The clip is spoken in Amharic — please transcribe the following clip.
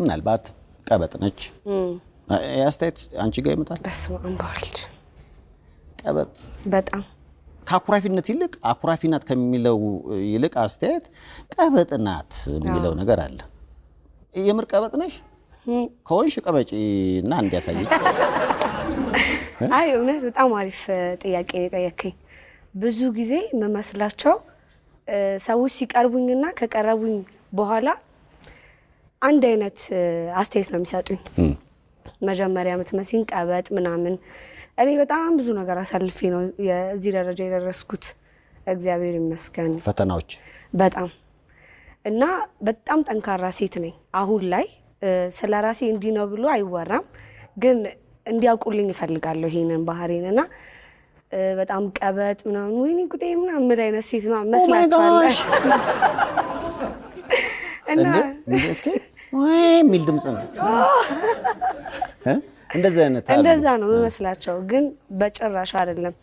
ምናልባት ቀበጥ ነች። ይህ አስተያየት አንቺ ጋር ይመጣል? በስመ አብ ወልድ። ቀበጥ። በጣም። ከአኩራፊነት ይልቅ፣ አኩራፊ ናት ከሚለው ይልቅ አስተያየት ቀበጥ ናት የሚለው ነገር አለ። የምር ቀበጥ ነሽ? ከሆንሽ ቀበጪ እና እንዲያሳየኝ። አይ፣ እውነት በጣም አሪፍ ጥያቄ ነው የጠየከኝ። ብዙ ጊዜ የምመስላቸው ሰዎች ሲቀርቡኝና ከቀረቡኝ በኋላ አንድ አይነት አስተያየት ነው የሚሰጡኝ። መጀመሪያ የምትመስኝ ቀበጥ ምናምን። እኔ በጣም ብዙ ነገር አሳልፌ ነው እዚህ ደረጃ የደረስኩት። እግዚአብሔር ይመስገን። ፈተናዎች። በጣም። እና በጣም ጠንካራ ሴት ነኝ። አሁን ላይ ስለ ራሴ እንዲህ ነው ብሎ አይወራም፣ ግን እንዲያውቁልኝ እፈልጋለሁ ይሄንን ባህሪን። እና በጣም ቀበጥ ምናምን፣ ወይኔ ጉዴ ምናምን ምን አይነት ሴት ምናምን መስላችኋለሁ እና እንዴ እንዴ፣ እስኪ ወይ የሚል ድምፅ ነው እ? እንደዚህ አይነት አሉ። እንደዛ ነው የምመስላቸው፣ ግን በጭራሽ አይደለም።